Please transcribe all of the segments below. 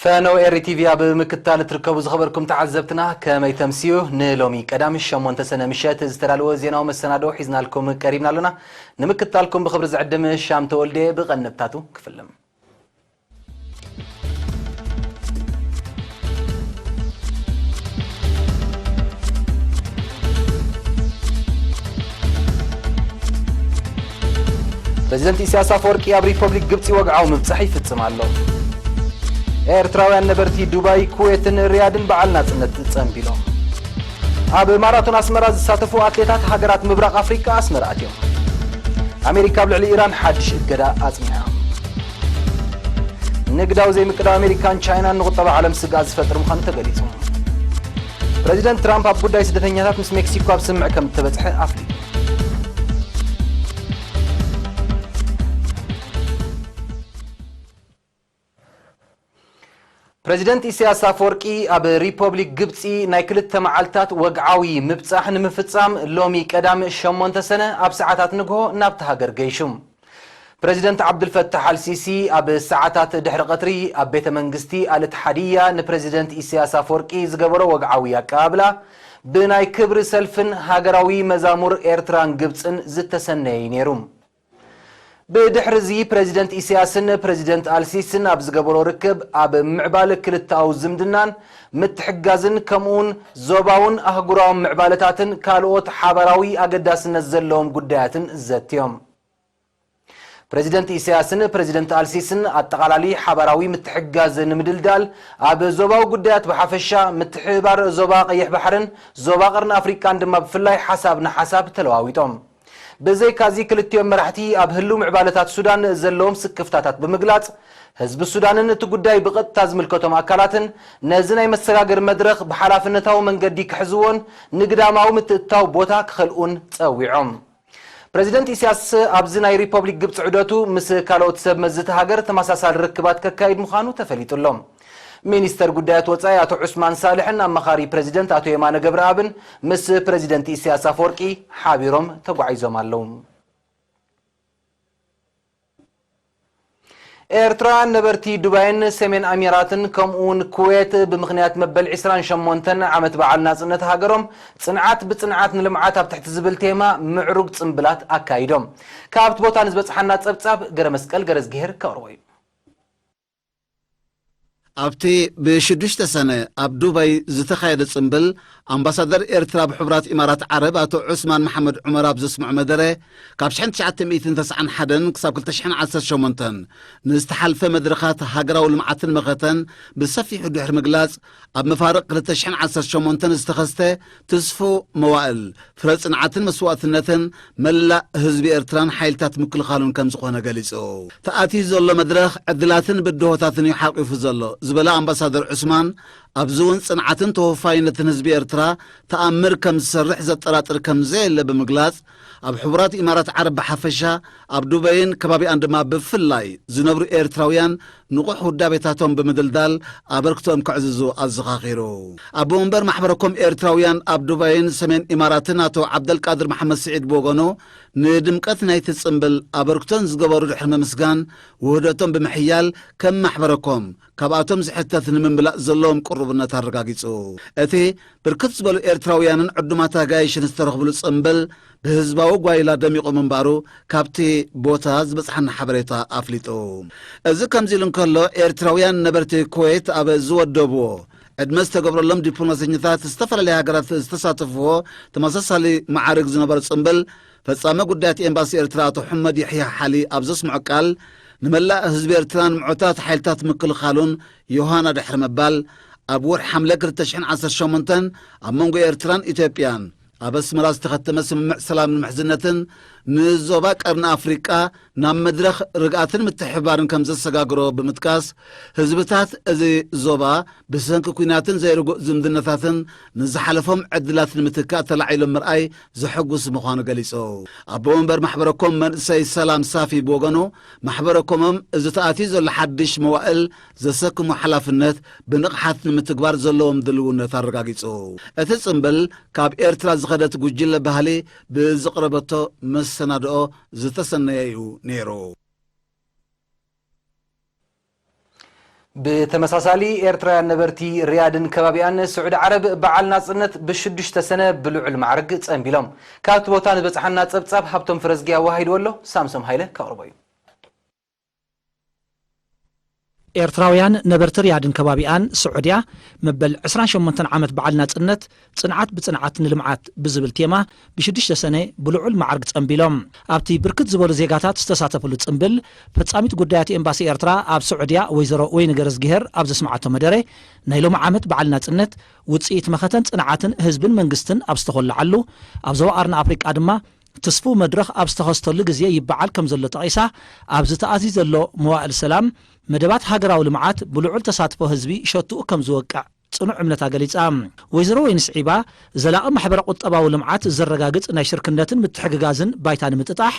ፈነው ኤሪ ቲቪ ኣብ ምክታል እትርከቡ ዝኸበርኩም ተዓዘብትና ከመይ ተምስዩ? ንሎሚ ቀዳም ሸሞንተ ሰነ ምሸት ዝተዳለወ ዜናዊ መሰናዶ ሒዝናልኩም ቀሪብና ኣሎና። ንምክታልኩም ብኽብሪ ዝዕድም ሻም ተወልደ ብቐንብታቱ ክፍልም። ፕሬዚደንት ኢሳያስ ኣፈወርቂ ኣብ ሪፐብሊክ ግብፂ ወግዓዊ ምብጻሕ ይፍጽም ኣሎ። ኤርትራውያን ነበርቲ ዱባይ፣ ኩዌትን ሪያድን በዓል ናጽነት ጸንቢሎም። ኣብ ማራቶን ኣስመራ ዝሳተፉ ኣትሌታት ሃገራት ምብራቕ ኣፍሪቃ ኣስመራ ኣትዮም። ኣሜሪካ ኣብ ልዕሊ ኢራን ሓድሽ እገዳ ኣጽኒዓ። ንግዳዊ ዘይምቅዳው ኣሜሪካን ቻይናን ንቁጠባ ዓለም ስግኣት ዝፈጥር ምዃኑ ተገሊጹ። ፕሬዚደንት ትራምፕ ኣብ ጉዳይ ስደተኛታት ምስ ሜክሲኮ ኣብ ስምምዕ ከም እተበጽሐ ኣፍሊጡ። ፕሬዚደንት ኢሳያስ ኣፈወርቂ ኣብ ሪፐብሊክ ግብጺ ናይ ክልተ መዓልታት ወግዓዊ ምብጻሕ ንምፍጻም ሎሚ ቀዳም ሸሞንተ ሰነ ኣብ ሰዓታት ንግሆ ናብቲ ሃገር ገይሹ። ፕሬዚደንት ዓብዱልፈታሕ ኣልሲሲ ኣብ ሰዓታት ድሕሪ ቀትሪ ኣብ ቤተ መንግስቲ ኣልእትሓድያ ንፕሬዚደንት ኢሳያስ ኣፈወርቂ ዝገበሮ ወግዓዊ ኣቀባብላ ብናይ ክብሪ ሰልፍን ሃገራዊ መዛሙር ኤርትራን ግብጽን ዝተሰነየ እዩ ነይሩ። ብድሕሪ እዚ ፕሬዚደንት ኢሳያስን ፕሬዚደንት ኣልሲስን ኣብ ዝገበሮ ርክብ ኣብ ምዕባለ ክልተኣዊ ዝምድናን ምትሕግጋዝን ከምኡውን ዞባውን ኣህጉራውን ምዕባለታትን ካልኦት ሓባራዊ ኣገዳስነት ዘለዎም ጉዳያትን ዘትዮም። ፕሬዚደንት ኢሳያስን ፕሬዚደንት ኣልሲስን ኣጠቓላሊ ሓባራዊ ምትሕግጋዝ ንምድልዳል ኣብ ዞባዊ ጉዳያት ብሓፈሻ ምትሕብባር ዞባ ቀይሕ ባሕርን ዞባ ቀርኒ ኣፍሪቃን ድማ ብፍላይ ሓሳብ ንሓሳብ ተለዋዊጦም። ብዘይካዚ ክልቲኦም መራሕቲ ኣብ ህልው ምዕባለታት ሱዳን ዘለዎም ስክፍታታት ብምግላጽ ህዝቢ ሱዳንን እቲ ጉዳይ ብቐጥታ ዝምልከቶም ኣካላትን ነዚ ናይ መሰጋገሪ መድረኽ ብሓላፍነታዊ መንገዲ ክሕዝዎን ንግዳማዊ ምትእትታው ቦታ ክኸልኡን ጸዊዖም። ፕሬዚደንት ኢሳያስ ኣብዚ ናይ ሪፐብሊክ ግብፂ ዑደቱ ምስ ካልኦት ሰብ መዚ እቲ ሃገር ተመሳሳሊ ርክባት ከካይድ ምዃኑ ተፈሊጡ ኣሎ። ሚኒስተር ጉዳያት ወፃኢ ኣቶ ዑስማን ሳልሕን ኣማኻሪ ፕሬዚደንት ኣቶ የማነ ገብረኣብን ምስ ፕሬዚደንት ኢሳያስ ኣፈወርቂ ሓቢሮም ተጓዒዞም ኣለዉ። ኤርትራውያን ነበርቲ ዱባይን ሰሜን ኣሚራትን ከምኡውን ኩዌት ብምኽንያት መበል ዕስራን ሸሞንተን ዓመት በዓል ናጽነት ሃገሮም ጽንዓት ብጽንዓት ንልምዓት ኣብ ትሕቲ ዝብል ቴማ ምዕሩግ ጽምብላት ኣካይዶም። ካብቲ ቦታ ንዝበጽሓና ጸብጻብ ገረ መስቀል ገረዝግሄር ከቕርቦ እዩ። ኣብቲ ብሽዱሽተ ሰነ ኣብ ዱባይ ዝተኻየደ ጽምብል፣ ኣምባሳደር ኤርትራ ኣብ ሕቡራት ኢማራት ዓረብ ኣቶ ዑስማን መሓመድ ዑመር ኣብ ዘስምዖ መደረ፣ ካብ ሽሕን ትሽዓተ ሚእትን ተስዓን ሓደን ክሳብ ክልተ ሽሕን ዓሰርተ ሸሞንተን ንዝተሓልፈ መድረኻት ሃገራዊ ልምዓትን መኸተን ብሰፊሑ ድሕሪ ምግላጽ፣ ኣብ መፋርቕ ክልተ ሽሕን ዓሰርተ ሸሞንተን ዝተኸስተ ትስፉው መዋእል፣ ፍረ ጽንዓትን መስዋእትነትን መላእ ህዝቢ ኤርትራን ሓይልታት ምክልኻሉን ከም ዝኾነ ገሊጹ። ተኣትዩ ዘሎ መድረኽ ዕድላትን ብድሆታትን እዩ ሓቂፉ ዘሎ ዝበለ ኣምባሳደር ዑስማን፣ ኣብዚ እውን ጽንዓትን ተወፋይነትን ህዝቢ ኤርትራ ተኣምር ከም ዝሰርሕ ዘጠራጥር ከም ዘየለ ብምግላጽ፣ ኣብ ሕቡራት ኢማራት ዓረብ ብሓፈሻ፣ ኣብ ዱበይን ከባቢኣን ድማ ብፍላይ ዝነብሩ ኤርትራውያን ንቑሕ ውዳቤታቶም ብምድልዳል ኣበርክቶኦም ከዕዝዙ ኣዘኻኺሩ። ኣቦ መንበር ማሕበረ ኮም ኤርትራውያን ኣብ ዱባይን ሰሜን ኢማራትን ኣቶ ዓብደልቃድር መሓመድ ስዒድ ብወገኑ፣ ንድምቀት ናይቲ ጽምብል ኣበርክቶን ዝገበሩ ድሕሪ ምምስጋን፣ ውህደቶም ብምሕያል ከም ማሕበረ ኮም ካብኣቶም ዝሕተት ንምምላእ ዘለዎም ቅሩብነት ኣረጋጊጹ። እቲ ብርክት ዝበሉ ኤርትራውያንን ዕዱማት ኣጋይሽን ዝተረኽብሉ ጽምብል ብህዝባዊ ጓይላ ደሚቑ ምንባሩ ካብቲ ቦታ ዝበጽሓና ሓበሬታ ኣፍሊጡ። እዚ ከምዚ ኢሉ እንከሎ፣ ኤርትራውያን ነበርቲ ኩዌት ኣብ ዝወደብዎ ዕድመ ዝተገብረሎም ዲፕሎማሰኛታት ዝተፈላለያ ሃገራት ዝተሳተፍዎ ተመሳሳሊ መዓርግ ዝነበሮ ጽምብል፣ ፈጻሚ ጉዳያት ኤምባሲ ኤርትራ ኣቶ ሑመድ የሕያ ሓሊ ኣብ ዘስምዖ ቃል፣ ንመላእ ህዝቢ ኤርትራን ምዑታት ሓይልታት ምክልኻሉን ዮሃና ድሕሪ ምባል፣ ኣብ ወርሒ ሓምለ ክልተ ሽሕን ዓሰርተ ሸሞንተን ኣብ መንጎ ኤርትራን ኢትዮጵያን ኣብ ኣስመራ ዝተኸተመ ስምምዕ ሰላምን ምሕዝነትን ንዞባ ቀርኒ ኣፍሪቃ ናብ መድረኽ ርግኣትን ምትሕብባርን ከም ዘሰጋግሮ ብምጥቃስ፣ ህዝብታት እዚ ዞባ ብሰንኪ ኲናትን ዘይርጉእ ዝምድናታትን ንዝሓለፎም ዕድላት ንምትካእ ተላዒሎም ምርኣይ ዘሐጉስ ምዃኑ ገሊጹ። ኣቦ መንበር ማሕበረ ኮም መንእሰይ ሰላም ሳፊ ብወገኑ፣ ማሕበረ ኮሞም እዚ ተኣትዩ ዘሎ ሓድሽ መዋእል ዘሰክሞ ሓላፍነት ብንቕሓት ንምትግባር ዘለዎም ድልውነት ኣረጋጊጹ። እቲ ጽምብል ካብ ኤርትራ ዝኸደት ጉጅለ ባህሊ ብዘቕረበቶ መሰናድኦ ዝተሰነየ እዩ ነይሩ። ብተመሳሳሊ፣ ኤርትራውያን ነበርቲ ሪያድን ከባቢኣን ስዑዲ ዓረብ በዓል ናጽነት ብሽዱሽተ ሰነ ብልዑል ማዕርግ ጸንቢሎም። ካብቲ ቦታ ዝበጽሓና ጸብጻብ ሃብቶም ፍረዝጊ ኣዋሂድዎ ኣሎ፣ ሳምሶም ሃይለ ከቕርቦ እዩ። ኤርትራውያን ነበርቲ ሪያድን ከባቢኣን ስዑድያ፣ መበል ዕስራን ሸሞንተን ዓመት በዓል ናጽነት፣ ጽንዓት ብጽንዓት ንልምዓት ብዝብል ቴማ፣ ብሽዱሽተ ሰነ ብልዑል ማዕርግ ጸንቢሎም። ኣብቲ ብርክት ዝበሉ ዜጋታት ዝተሳተፍሉ ጽንብል፣ ፈጻሚት ጉዳያት ኤምባሲ ኤርትራ ኣብ ስዑድያ ወይዘሮ ወይኒ ገረዝግሄር ኣብ ዘስምዓቶ መደረ፣ ናይ ሎሚ ዓመት በዓል ናጽነት፣ ውጽኢት መኸተን ጽንዓትን ህዝብን መንግስትን ኣብ ዝተኾለዓሉ፣ ኣብ ዞባ ቀርኒ ኣፍሪቃ ድማ፣ ትስፉው መድረኽ ኣብ ዝተኸስተሉ ግዜ ይበዓል ከም ዘሎ ጠቒሳ፣ ኣብዚ ተኣዝዩ ዘሎ መዋእል ሰላም፣ መደባት ሃገራዊ ልምዓት ብልዑል ተሳትፎ ህዝቢ ሸትኡ ከም ዝወቅዕ ጽኑዕ እምነታ ገሊጻ። ወይዘሮ ወይኒ ስዒባ፣ ዘላቒ ማሕበረ ቁጠባዊ ልምዓት ዘረጋግጽ ናይ ሽርክነትን ምትሕግጋዝን ባይታ ንምጥጣሕ፣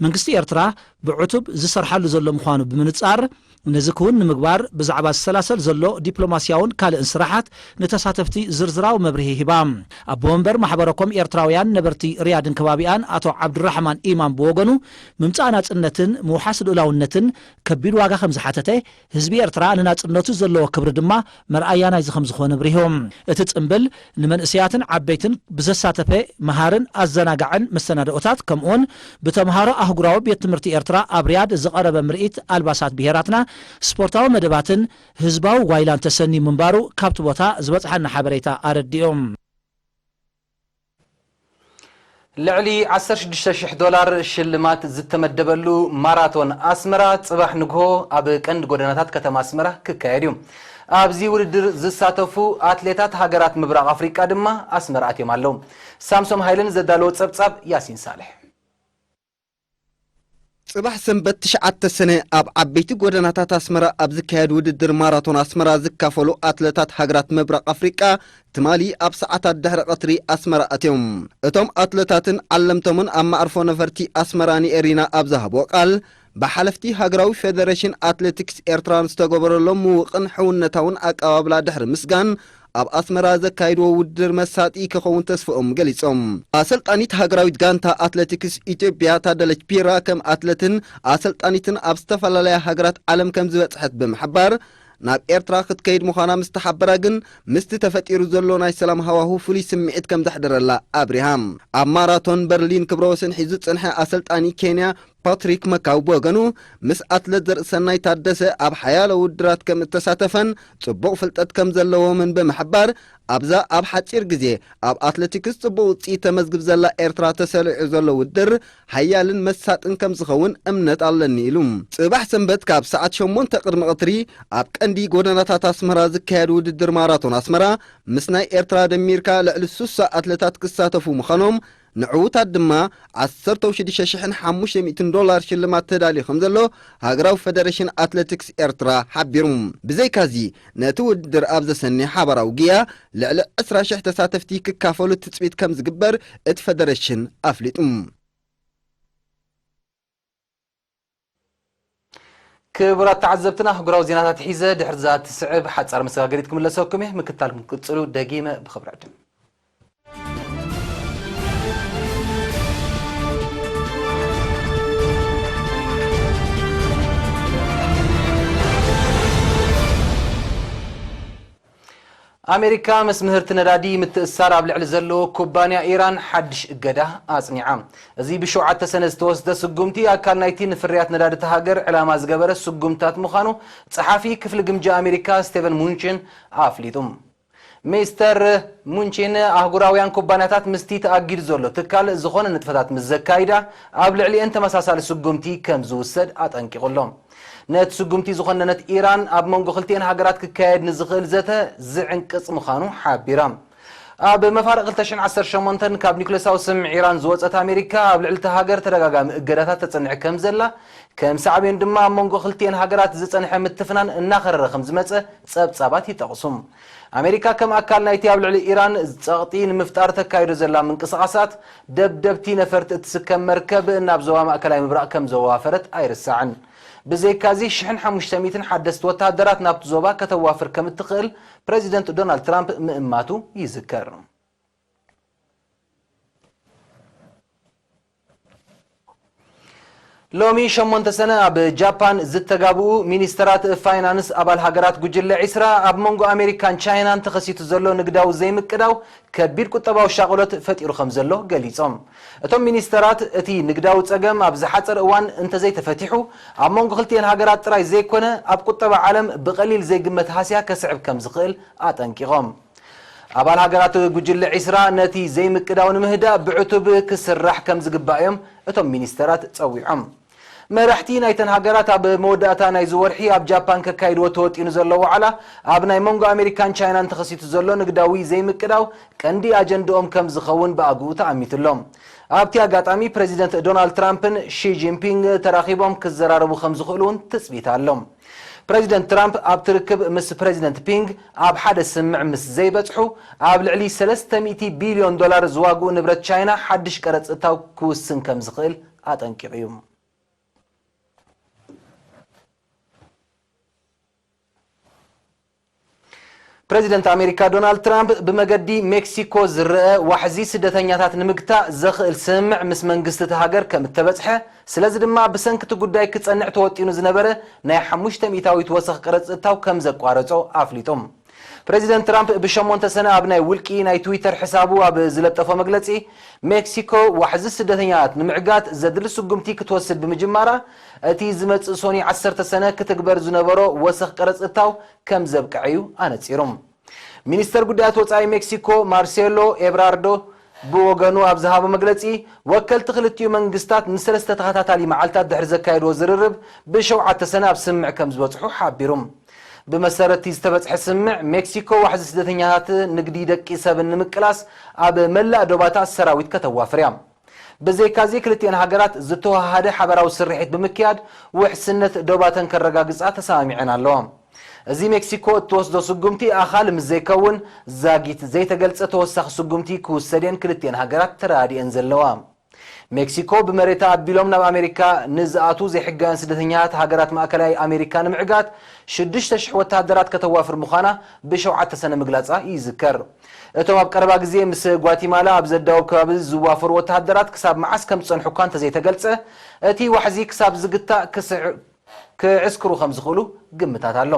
መንግስቲ ኤርትራ ብዕቱብ ዝሰርሓሉ ዘሎ ምዃኑ ብምንጻር፣ ነዚ ክውን ንምግባር ብዛዕባ ዝሰላሰል ዘሎ ዲፕሎማስያውን ካልእን ስራሓት ንተሳተፍቲ ዝርዝራዊ መብርሂ ሂባ። ኣቦ ወንበር ማሕበረ ኮም ኤርትራውያን ነበርቲ ሪያድን ከባቢኣን ኣቶ ዓብዱራሕማን ኢማም ብወገኑ፣ ምምጻእ ናጽነትን ምውሓስ ልኡላውነትን ከቢድ ዋጋ ከም ዝሓተተ፣ ህዝቢ ኤርትራ ንናጽነቱ ዘለዎ ክብሪ ድማ መርኣያ ናይዚ ከም ዝኾነ ኣብሪሁ። እቲ ጽምብል ንመንእሰያትን ዓበይትን ብዘሳተፈ መሃርን ኣዘናጋዕን መሰናድኦታት፣ ከምኡውን ብተምሃሮ ኣህጉራዊ ቤት ትምህርቲ ኤርትራ ኣብ ሪያድ ዝቐረበ ምርኢት ኣልባሳት ብሄራትና፣ ስፖርታዊ መደባትን ህዝባዊ ጓይላን ተሰንዩ ምንባሩ ካብቲ ቦታ ዝበጽሓና ሓበሬታ ኣረዲኡ። ልዕሊ ዓሰርተ ሽዱሽተ ሽሕ ዶላር ሽልማት ዝተመደበሉ ማራቶን ኣስመራ ጽባሕ ንግሆ ኣብ ቀንዲ ጎደናታት ከተማ ኣስመራ ክካየድ እዩ። ኣብዚ ውድድር ዝሳተፉ ኣትሌታት ሃገራት ምብራቕ ኣፍሪቃ ድማ ኣስመራ ኣትዮም ኣለዉ። ሳምሶም ሃይለን ዘዳለዎ ጸብጻብ ያሲን ሳልሕ። ጽባሕ ሰንበት ትሽዓተ ሰነ ኣብ ዓበይቲ ጎደናታት ኣስመራ ኣብ ዝካየድ ውድድር ማራቶን ኣስመራ ዝካፈሉ ኣትለታት ሃገራት ምብራቕ ኣፍሪቃ ትማሊ ኣብ ሰዓታት ድሕሪ ቀትሪ ኣስመራ ኣትዮም። እቶም ኣትለታትን ዓለምቶምን ኣብ መዕርፎ ነፈርቲ ኣስመራ ንኤሪና ኣብ ዝሃብዎ ቃል፣ ብሓለፍቲ ሃገራዊ ፌደሬሽን ኣትሌቲክስ ኤርትራ ዝተገበረሎም ምዉቕን ሕውነታውን ኣቀባብላ ድሕሪ ምስጋን፣ ኣብ ኣስመራ ዘካይድዎ ውድድር መሳጢ ክኸውን ተስፍኦም ገሊጾም። ኣሰልጣኒት ሃገራዊት ጋንታ ኣትሌቲክስ ኢትዮጵያ ታደለች ቢራ ከም ኣትለትን ኣሰልጣኒትን ኣብ ዝተፈላለያ ሃገራት ዓለም ከም ዝበጽሐት ብምሕባር፣ ናብ ኤርትራ ክትከይድ ምዃና ምስ ተሓበራ ግን፣ ምስቲ ተፈጢሩ ዘሎ ናይ ሰላም ሃዋሁ ፍሉይ ስምዒት ከም ዘሕደረላ ኣብሪሃ። ኣብ ማራቶን በርሊን ክብረ ወሰን ሒዙ ዝጸንሐ ኣሰልጣኒ ኬንያ ፓትሪክ መካው ብወገኑ፣ ምስ ኣትለት ዘርእሰናይ ታደሰ ኣብ ሓያሎ ውድድራት ከም እተሳተፈን ጽቡቕ ፍልጠት ከም ዘለዎምን ብምሕባር፣ ኣብዛ ኣብ ሓጺር ግዜ ኣብ ኣትሌቲክስ ጽቡቕ ውጽኢት ተመዝግብ ዘላ ኤርትራ ተሰሊዑ ዘሎ ውድድር ሓያልን መሳጥን ከም ዝኸውን እምነት ኣለኒ ኢሉ። ጽባሕ ሰንበት ካብ ሰዓት ሸሞንተ ቅድሚ ቀትሪ ኣብ ቀንዲ ጎደናታት ኣስመራ ዝካየድ ውድድር ማራቶን ኣስመራ ምስ ናይ ኤርትራ ደሚርካ ልዕሊ ሱሳ ኣትለታት ክሳተፉ ምዃኖም፣ ንዕዉታት ድማ ዓሰርተ ሽዱሽተ ሽሕን ሓሙሽተ ሚእትን ዶላር ሽልማት ተዳልዩ ከም ዘሎ ሃገራዊ ፈደረሽን ኣትሌቲክስ ኤርትራ ሓቢሩ። ብዘይካዚ፣ ነቲ ውድድር ኣብ ዘሰንይ ሓባራዊ ጉያ ልዕሊ ዕስራ ሽሕ ተሳተፍቲ ክካፈሉ ትጽቢት ከም ዝግበር እቲ ፈደረሽን ኣፍሊጡ። ክቡራት ተዓዘብትና፣ ኣህጉራዊ ዜናታት ሒዘ ድሕርዛ ትስዕብ ሓጻር መሰጋገሪት ክምለሰኩም እየ። ምክታልኩም ክትቅጽሉ ደጊመ ብኽብሪ ዕድም። ኣሜሪካ ምስ ምህርቲ ነዳዲ ምትእስሳር ኣብ ልዕሊ ዘለዎ ኩባንያ ኢራን ሓድሽ እገዳ ኣጽኒዓ። እዚ ብሸውዓተ ሰነ ዝተወስደ ስጉምቲ ኣካል ናይቲ ንፍርያት ነዳዲ እታ ሃገር ዕላማ ዝገበረ ስጉምትታት ምዃኑ ጸሓፊ ክፍሊ ግምጃ ኣሜሪካ ስቴቨን ሙንቺን ኣፍሊጡ። ሚስተር ሙንቺን ኣህጉራውያን ኩባንያታት ምስቲ ተኣጊዱ ዘሎ ትካል ዝኾነ ንጥፈታት ምስ ዘካይዳ ኣብ ልዕሊኤን ተመሳሳሊ ስጉምቲ ከም ዝውሰድ ኣጠንቂቑ ኣሎ። ነቲ ስጉምቲ ዝኾነነት ኢራን ኣብ መንጎ ክልቲኤን ሃገራት ክካየድ ንዝኽእል ዘተ ዝዕንቅጽ ምዃኑ ሓቢራ። ኣብ መፋርቕ ክልተ ሽሕን ዓሰርተ ሸሞንተን ካብ ኒኩሌሳዊ ስምምዕ ኢራን ዝወጸት ኣሜሪካ ኣብ ልዕሊ እታ ሃገር ተደጋጋሚ እገዳታት ተጸንዕ ከም ዘላ፣ ከም ሳዕቤን ድማ ኣብ መንጎ ክልቲኤን ሃገራት ዝጸንሐ ምትፍናን እናኸረረ ከም ዝመጸ ጸብጻባት ይጠቕሱ። ኣሜሪካ ከም ኣካል ናይቲ ኣብ ልዕሊ ኢራን ጸቕጢ ንምፍጣር ተካይዶ ዘላ ምንቅስቓሳት፣ ደብደብቲ ነፈርቲ እትስከም መርከብ ናብ ዞባ ማእከላይ ምብራቕ ከም ዘዋፈረት ኣይርሳዕን። ብዘይካዚ፣ ሽሕን ሓሙሽተ ሚእትን ሓደስቲ ወተሃደራት ናብቲ ዞባ ከተዋፍር ከም እትኽእል ፕረዚደንት ዶናልድ ትራምፕ ምእማቱ ይዝከር። ሎሚ ሸሞንተ ሰነ ኣብ ጃፓን ዝተጋብኡ ሚኒስተራት ፋይናንስ ኣባል ሃገራት ጉጅለ ዒስራ፣ ኣብ መንጎ ኣሜሪካን ቻይናን ተኸሲቱ ዘሎ ንግዳዊ ዘይምቅዳው ከቢድ ቁጠባዊ ሻቕሎት ፈጢሩ ከም ዘሎ ገሊጾም። እቶም ሚኒስተራት፣ እቲ ንግዳዊ ጸገም ኣብ ዝሓጸረ እዋን እንተዘይተፈቲሑ፣ ኣብ መንጎ ክልቲኤን ሃገራት ጥራይ ዘይኮነ፣ ኣብ ቁጠባ ዓለም ብቐሊል ዘይግመት ሃስያ ከስዕብ ከም ዝኽእል ኣጠንቂቖም። ኣባል ሃገራት ጉጅለ ዒስራ ነቲ ዘይምቅዳው ንምህዳእ ብዕቱብ ክስራሕ ከም ዝግባእ እዮም እቶም ሚኒስተራት ጸዊዖም። መራሕቲ ናይተን ሃገራት ኣብ መወዳእታ ናይዚ ወርሒ ኣብ ጃፓን ከካይድዎ ተወጢኑ ዘሎ ዋዕላ፣ ኣብ ናይ መንጎ ኣሜሪካን ቻይናን ተኸሲቱ ዘሎ ንግዳዊ ዘይምቅዳው ቀንዲ ኣጀንድኦም ከም ዝኸውን ብኣግኡ ተኣሚቱ ኣሎ። ኣብቲ ኣጋጣሚ ፕሬዚደንት ዶናልድ ትራምፕን ሺ ጂንፒንግ ተራኺቦም ክዘራረቡ ከም ዝኽእሉ እውን ትጽቢት ኣሎ። ፕሬዚደንት ትራምፕ ኣብቲ ርክብ ምስ ፕሬዚደንት ፒንግ ኣብ ሓደ ስምምዕ ምስ ዘይበጽሑ፣ ኣብ ልዕሊ ሰለስተ ሚእቲ ቢልዮን ዶላር ዝዋግኡ ንብረት ቻይና ሓድሽ ቀረጽ እታው ክውስን ከም ዝኽእል ኣጠንቂቑ እዩ። ፕሬዚደንት ኣሜሪካ ዶናልድ ትራምፕ፣ ብመገዲ ሜክሲኮ ዝረአ ዋሕዚ ስደተኛታት ንምግታእ ዘኽእል ስምምዕ ምስ መንግስቲ እቲ ሃገር ከም እተበጽሐ፣ ስለዚ ድማ ብሰንኪ እቲ ጉዳይ ክጸንዕ ተወጢኑ ዝነበረ ናይ ሓሙሽተ ሚእታዊት ወሰኽ ቀረጽ እታው ከም ዘቋረጾ ኣፍሊጡ። ፕሬዚደንት ትራምፕ ብሸሞንተ ሰነ ኣብ ናይ ውልቂ ናይ ትዊተር ሕሳቡ ኣብ ዝለጠፎ መግለጺ፣ ሜክሲኮ ዋሕዚ ስደተኛታት ንምዕጋት ዘድሊ ስጉምቲ ክትወስድ ብምጅማራ፣ እቲ ዝመጽእ ሶኒ ዓሰርተ ሰነ ክትግበር ዝነበሮ ወሰኽ ቀረጽ እታው ከም ዘብቅዐ እዩ ኣነጺሩ። ሚኒስተር ጉዳያት ወጻኢ ሜክሲኮ ማርሴሎ ኤብራርዶ ብወገኑ ኣብ ዝሃቦ መግለጺ፣ ወከልቲ ክልቲኡ መንግስታት ንሰለስተ ተኸታታሊ መዓልታት ድሕሪ ዘካየድዎ ዝርርብ፣ ብሸውዓተ ሰነ ኣብ ስምምዕ ከም ዝበጽሑ ሓቢሩ። ብመሰረት እቲ ዝተበጽሐ ስምምዕ፣ ሜክሲኮ ዋሕዚ ስደተኛታት ንግዲ ደቂ ሰብን ንምቅላስ ኣብ መላእ ዶባታ ሰራዊት ከተዋፍር እያ። ብዘይካዚ፣ ክልቲኤን ሃገራት ዝተወሃሃደ ሓበራዊ ስርሒት ብምክያድ ውሕስነት ዶባተን ከረጋግጻ ተሰማሚዐን ኣለዋ። እዚ ሜክሲኮ እትወስዶ ስጉምቲ ኣኻሊ ምስ ዘይከውን፣ ዛጊት ዘይተገልጸ ተወሳኺ ስጉምቲ ክውሰድ እየን ክልቲኤን ሃገራት ተረዳዲኤን ዘለዋ። ሜክሲኮ ብመሬታ ኣቢሎም ናብ ኣሜሪካ ንዝኣትዉ ዘይሕጋውያን ስደተኛታት ሃገራት ማእከላይ ኣሜሪካ ንምዕጋት ሽዱሽተ ሽሕ ወተሃደራት ከተዋፍር ምዃና ብሸውዓተ ሰነ ምግላጻ ይዝከር። እቶም ኣብ ቀረባ ግዜ ምስ ጓቲማላ ኣብ ዘዳውብ ከባቢ ዝዋፈሩ ወተሃደራት ክሳብ መዓስ ከም ዝጸንሑ እኳ እንተዘይተገልጸ፣ እቲ ዋሕዚ ክሳብ ዝግታእ ክስዕ-፣ ክዕስክሩ ከም ዝኽእሉ ግምታት ኣሎ።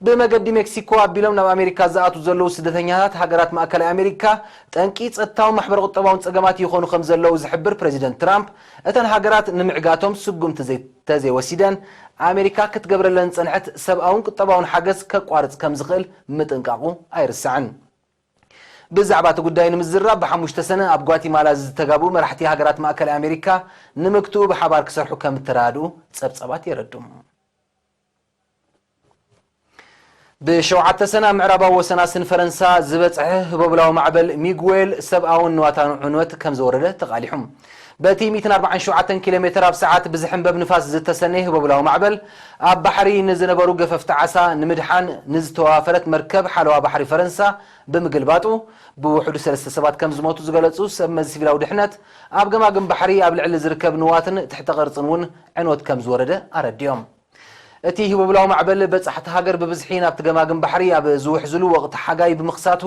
ብመገዲ ሜክሲኮ ኣቢሎም ናብ ኣሜሪካ ዝኣትዉ ዘለዉ ስደተኛታት ሃገራት ማእከላይ ኣሜሪካ ጠንቂ ጸጥታውን ማሕበረ ቁጠባውን ጸገማት ይኾኑ ከም ዘለዉ ዝሕብር ፕሬዚደንት ትራምፕ፣ እተን ሃገራት ንምዕጋቶም ስጉምቲ ዘይ-፣ ተዘይወሲደን፣ ኣሜሪካ ክትገብረለን ዝጸንሐት ሰብኣውን ቁጠባውን ሓገዝ ከቋርጽ ከም ዝኽእል ምጥንቃቑ ኣይርሳዕን። ብዛዕባ እቲ ጉዳይ ንምዝራብ ብሓሙሽተ ሰነ ኣብ ጓቲማላ ዝተጋብኡ መራሕቲ ሃገራት ማእከላይ ኣሜሪካ ንምግትኡ ብሓባር ክሰርሑ ከም እተራድኡ ጸብጻባት የረድኡ። ብሸውዓተ ሰነ ኣብ ምዕራባዊ ወሰናስን ፈረንሳ ዝበጽሐ ህቦብላዊ ማዕበል ሚጉዌል ሰብኣውን ንዋታውን ዕንወት ከም ዘወረደ ተቓሊሑ። በቲ ሚእትን ኣርባዓን ሸውዓተን ኪሎ ሜትር ኣብ ሰዓት ብዝሕንበብ ንፋስ ዝተሰነየ ህቦብላዊ ማዕበል፣ ኣብ ባሕሪ ንዝነበሩ ገፈፍቲ ዓሳ ንምድሓን ንዝተዋፈረት መርከብ ሓለዋ ባሕሪ ፈረንሳ ብምግልባጡ፣ ብውሕዱ ሰለስተ ሰባት ከም ዝሞቱ ዝገለጹ ሰብ መዚ ሲቪላዊ ድሕነት፣ ኣብ ገማግም ባሕሪ ኣብ ልዕሊ ዝርከብ ንዋትን ትሕተ ቅርጽን እውን ዕንወት ከም ዝወረደ ኣረዲኦም። እቲ ህቦብላዊ ማዕበል በጻሕቲ ሃገር ብብዝሒ ናብቲ ገማግም ባሕሪ ኣብ ዝውሕዝሉ ወቕቲ ሓጋይ ብምኽሳቱ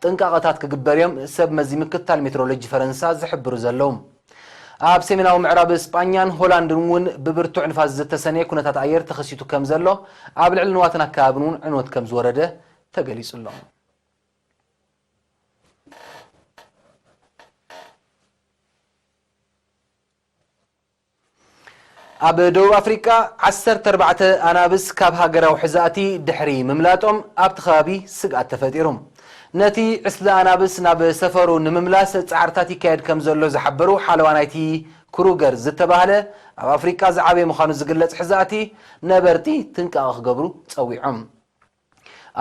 ጥንቃቐታት ክግበር እዮም ሰብ መዚ ምክትታል ሜትሮሎጂ ፈረንሳ ዝሕብሩ ዘለዉ። ኣብ ሰሜናዊ ምዕራብ ስጳኛን ሆላንድን እውን ብብርቱዕ ንፋስ ዝተሰነየ ኩነታት ኣየር ተኸሲቱ ከም ዘሎ፣ ኣብ ልዕሊ ንዋትን ኣከባብን እውን ዕንወት ከም ዝወረደ ተገሊጹ ኣሎ። ኣብ ደቡብ ኣፍሪቃ ዓሰርተ ኣርባዕተ ኣናብስ ካብ ሃገራዊ ሕዛእቲ ድሕሪ ምምላጦም ኣብቲ ከባቢ ስግኣት ተፈጢሩ። ነቲ ዕስለ ኣናብስ ናብ ሰፈሩ ንምምላስ ጻዕርታት ይካየድ ከም ዘሎ ዝሓበሩ ሓለዋ ናይቲ ክሩገር ዝተባህለ ኣብ ኣፍሪቃ ዝዓበየ ምዃኑ ዝግለጽ ሕዛእቲ፣ ነበርቲ ጥንቃቐ ክገብሩ ጸዊዖም።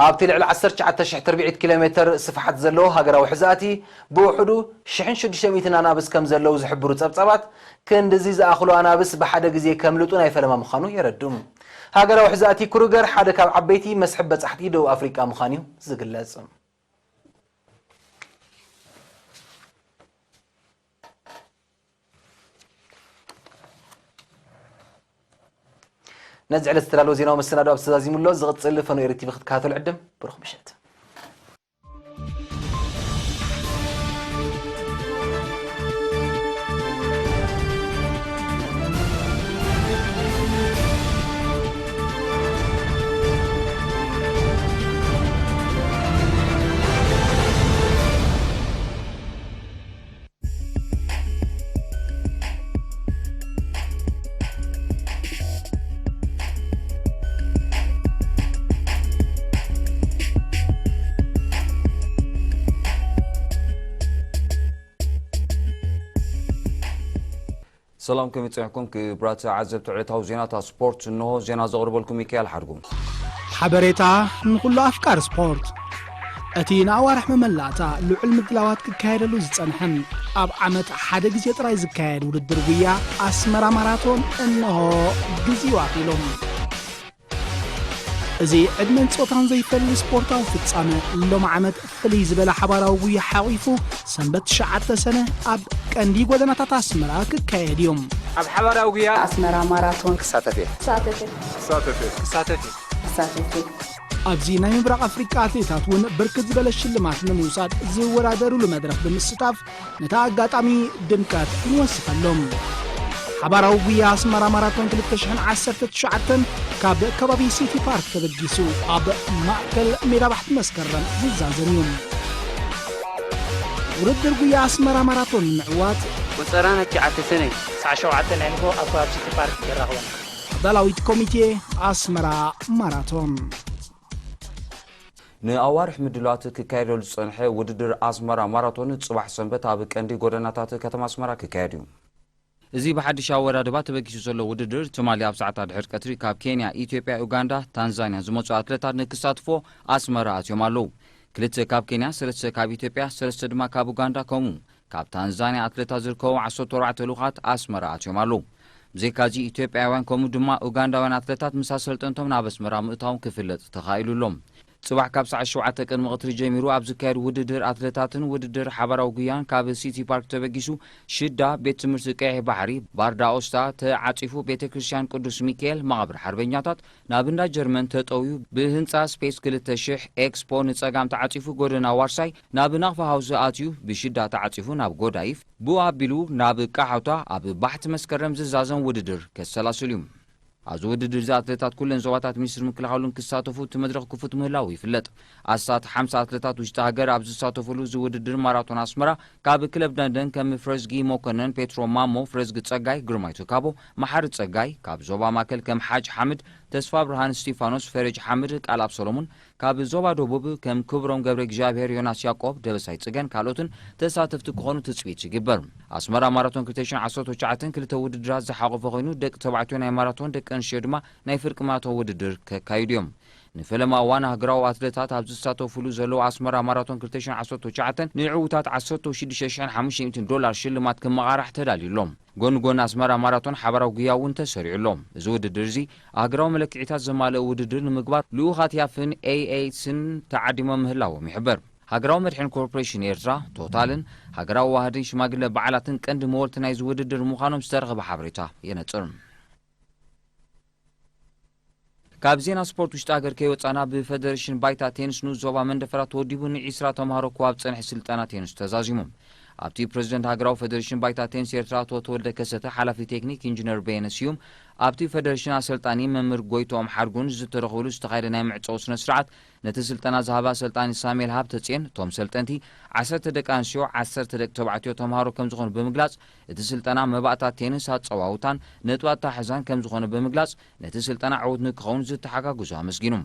ኣብቲ ልዕሊ ዓሰርተ ትሽዓተ ሽሕ ትርብዒት ኪሎ ሜትር ስፍሓት ዘለዎ ሃገራዊ ሕዛእቲ ብውሕዱ ሽሕን ሽዱሽተ ሚእትን ኣናብስ ከም ዘለዉ ዝሕብሩ ጸብጻባት፣ ክንድዚ ዝኣኽሉ ኣናብስ ብሓደ ግዜ ከምልጡ ናይ ፈለማ ምዃኑ የረድኡ። ሃገራዊ ሕዛእቲ ክሩገር ሓደ ካብ ዓበይቲ መስሕብ በጻሕቲ ደቡብ ኣፍሪቃ ምዃኑ እዩ ዝግለጽ። ነዚ ዕለት ዝተዳለወ ዜናዊ መሰናዶ ኣብዚ ተዛዚሙ ኣሎ። ዝቕጽል ፈኖ ኤሪ ቲቪ ክትከታተሉ ዕድም። ብሩኽ ምሸት። ሰላም፣ ከመይ ጸኒሕኩም ክቡራት ተዓዘብቲ ዕለታዊ ዜናታት ስፖርት? እንሆ ዜና ዘቕርበልኩም ሚካኤል ሓድጉ። ሓበሬታ ንኹሉ ኣፍቃሪ ስፖርት። እቲ ንኣዋርሕ መመላእታ ልዑል ምድላዋት ክካየደሉ ዝጸንሐን ኣብ ዓመት ሓደ ግዜ ጥራይ ዝካየድ ውድድር ጉያ ኣስመራ ማራቶን እንሆ ግዚኡ ኣኺሉ። እዚ ዕድመን ጾታን ዘይፈሊ ስፖርታዊ ፍጻመ ሎም ዓመት ፍልይ ዝበለ ሓባራዊ ጉያ ሓቒፉ ሰንበት ትሽዓተ ሰነ ኣብ ቀንዲ ጎደናታት ኣስመራ ክካየድ እዩ። ኣብ ሓባራዊ ጉያ ኣስመራ ማራቶን ክሳተፍ እየ። ክሳተፍ እየ። ክሳተፍ እየ። ክሳተፍ እየ። ኣብዚ ናይ ምብራቕ ኣፍሪቃ ኣትሌታት እውን ብርክት ዝበለ ሽልማት ንምውሳድ ዝወዳደሩሉ መድረኽ ብምስታፍ ነታ ኣጋጣሚ ድምቀት ንወስኸሎም። ሓባራዊ ጉያ ኣስመራ ማራቶን ክልተ ሽሕን ዓሰርተ ትሽዓተን ካብ ከባቢ ሲቲ ፓርክ ተበጊሱ ኣብ ማእከል ሜዳ ባሕቲ መስከረም ዝዛዘም እዩ። ውድድር ጉያ ኣስመራ ማራቶን ንምዕዋት ቁጸራና ትሽዓተ ሰነ ክሳዕ ሸውዓተ ናይ ንግሆ ኣብ ከባቢ ሲቲ ፓርክ ይራኽበና። ኣዳላዊት ኮሚቴ ኣስመራ ማራቶን። ንኣዋርሕ ምድላዋት ክካየደሉ ዝጸንሐ ውድድር ኣስመራ ማራቶን ጽባሕ ሰንበት ኣብ ቀንዲ ጎደናታት ከተማ ኣስመራ ክካየድ እዩ። እዚ ብሓድሽ ኣወዳድባ ተበጊሱ ዘሎ ውድድር ትማሊ ኣብ ሰዓታት ድሕሪ ቀትሪ ካብ ኬንያ፣ ኢትዮጵያ፣ ኡጋንዳ፣ ታንዛንያ ዝመጹ ኣትለታት ንክሳትፎ ኣስመራ ኣትዮም ኣለዉ። ክልተ ካብ ኬንያ፣ ሰለስተ ካብ ኢትዮጵያ፣ ሰለስተ ድማ ካብ ኡጋንዳ ከምኡ ካብ ታንዛንያ ኣትለታት ዝርከቡ ዓሰርተ ኣርባዕተ ልኡኻት ኣስመራ ኣትዮም ኣለዉ። ብዘይካዚ ኢትዮጵያውያን ከምኡ ድማ ኡጋንዳውያን ኣትለታት ምስ ኣሰልጠንቶም ናብ ኣስመራ ምእታዎም ክፍለጥ ተኻኢሉ ኣሎ። ጽባሕ ካብ ሰዓት ሸውዓተ ቅድሚ ቀትሪ ጀሚሩ ኣብ ዝካየድ ውድድር ኣትለታትን ውድድር ሓባራዊ ጉያን ካብ ሲቲ ፓርክ ተበጊሱ ሽዳ ቤት ትምህርቲ ቀይሕ ባሕሪ ባርዳ ኦስታ ተዓጺፉ ቤተ ክርስቲያን ቅዱስ ሚካኤል መቓብር ሓርበኛታት ናብ እንዳ ጀርመን ተጠውዩ ብህንጻ ስፔስ ክልተ ሽሕ ኤክስፖ ንጸጋም ተዓጺፉ ጎደና ዋርሳይ ናብ ናቕፋ ሃውስ ኣትዩ ብሽዳ ተዓጺፉ ናብ ጎዳይፍ ብኡ ኣቢሉ ናብ ቃሖታ ኣብ ባሕቲ መስከረም ዝዛዘም ውድድር ከሰላስል እዩ። ኣብዚ ውድድር እዚ ኣትሌታት ኩለን ዞባታት ሚኒስትሪ ምክልኻሉን ክሳተፉ እቲ መድረኽ ክፉት ምህላዉ ይፍለጥ። ኣስታት ሓምሳ ኣትሌታት ውሽጢ ሃገር ኣብ ዝሳተፉሉ እዚ ውድድር ማራቶን ኣስመራ ካብ ክለብ ደንደን ከም ፍረዝጊ መኮነን፣ ፔትሮ ማሞ፣ ፍረዝጊ ጸጋይ፣ ግርማይ ትካቦ፣ መሓሪ ጸጋይ፣ ካብ ዞባ ማእከል ከም ሓጅ ሓምድ፣ ተስፋ ብርሃን እስቲፋኖስ፣ ፈረጅ ሓምድ፣ ቃልኣብ ሰሎሙን፣ ካብ ዞባ ደቡብ ከም ክብሮም ገብረ እግዚኣብሔር፣ ዮናስ ያቆብ፣ ደበሳይ ጽገን ካልኦትን ተሳተፍቲ ክኾኑ ትጽቢት ይግበር። ኣስመራ ማራቶን ክልተ ሽሕን ዓሰርተ ትሽዓተን ክልተ ውድድራት ዝሓቖፈ ኮይኑ ደቂ ተባዕትዮ ናይ ማራቶን ደቂ ኣንስትዮ ድማ ናይ ፍርቂ ማራቶን ውድድር ከካይዱ እዮም። ንፈለማ እዋን ሃገራዊ ኣትሌታት ኣብ ዝሳተፉሉ ዘለዉ ኣስመራ ማራቶን ክልተ ሽሕን ዓሰርተ ትሽዓተን ንዕዉታት ዓሰርተ ሽዱሽተ ሽሕን ሓሙሽተ ሚእትን ዶላር ሽልማት ክመቓራሕ ተዳልዩ ኣሎ። ጎኒ ጎኒ ኣስመራ ማራቶን ሓባራዊ ጉያ እውን ተሰሪዑ ኣሎ። እዚ ውድድር እዚ ኣህግራዊ መለክዒታት ዘማልአ ውድድር ንምግባር ልኡኻት ያፍን ኤይኤይስን ተዓዲሞም ምህላዎም ይሕበር። ሃገራዊ መድሕን ኮርፖሬሽን ኤርትራ፣ ቶታልን ሃገራዊ ዋህድን ሽማግለ በዓላትን ቀንዲ መወልቲ ናይዚ ውድድር ምዃኖም ዝተረኸበ ሓበሬታ የነጽር። ካብ ዜና ስፖርት ውሽጢ ሃገር ከይወጻና ብፈደሬሽን ባይታ ቴኒስ ንኡስ ዞባ መንደፈራ ተወዲቡ ንዒስራ ተምሃሮ ክዋብ ዝጸንሐ ስልጠና ቴኒስ ተዛዚሙ። ኣብቲ ፕሬዝደንት ሃገራዊ ፈደሬሽን ባይታ ቴኒስ ኤርትራ ኣቶ ተወልደ ከሰተ፣ ሓላፊ ቴክኒክ ኢንጂነር በየነ ስዩም፣ ኣብቲ ፈደሬሽን ኣሰልጣኒ መምህር ጎይትኦም ሓድጉን ዝተረኽብሉ ዝተኻየደ ናይ መዕጸዊ ስነ ስርዓት ነቲ ስልጠና ዝሃባ ኣሰልጣኒ ሳሙኤል ሃብተጽዮን፣ እቶም ሰልጠንቲ ዓሰርተ ደቂ ኣንስትዮ፣ ዓሰርተ ደቂ ተባዕትዮ ተምሃሮ ከም ዝኾኑ ብምግላጽ፣ እቲ ስልጠና መባእታ ቴኒስ ኣጸዋውታን ነጥቢ ኣተሓሕዛን ከም ዝኾነ ብምግላጽ፣ ነቲ ስልጠና ዕዉት ንክኸውን ዝተሓጋገዙ ኣመስጊኑ።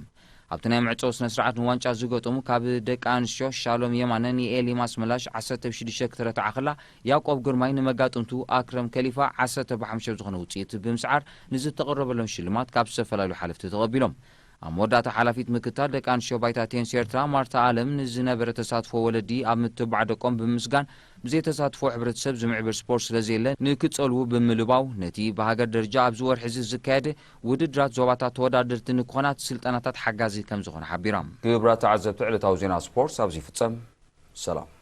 ኣብቲ ናይ መዕጸዊ ስነ ስርዓት ንዋንጫ ዝገጠሙ ካብ ደቂ ኣንስትዮ ሻሎም የማነ ንኤሊም ኣስመላሽ ዓሰርተ ብሽዱሽተ ክትረትዓ ከላ፣ ያዕቆብ ግርማይ ንመጋጥምቱ ኣክረም ከሊፋ ዓሰርተ ብሓሙሽተ ብዝኾነ ውጽኢት ብምስዓር ንዝተቐረበሎም ሽልማት ካብ ዝተፈላለዩ ሓለፍቲ ተቐቢሎም። ኣብ መወዳእታ ሓላፊት ምክትታል ደቂ ኣንስትዮ ባይታ ቴኒስ ኤርትራ ማርታ ኣለም ንዝነበረ ተሳትፎ ወለዲ ኣብ ምትብባዕ ደቆም ብምምስጋን፣ ብዘይ ተሳትፎ ሕብረተሰብ ዝምዕብል ስፖርት ስለዘየለ ንክጸልዉ ብምልባው፣ ነቲ ብሃገር ደረጃ ኣብዚ ወርሒ እዚ ዝካየድ ውድድራት ዞባታት ተወዳደርቲ ንክኾና እቲ ስልጠናታት ሓጋዚ ከም ዝኾነ ሓቢራ። ክቡራት ተዓዘብቲ፣ ዕለታዊ ዜና ስፖርት ኣብዚ ይፍጸም። ሰላም።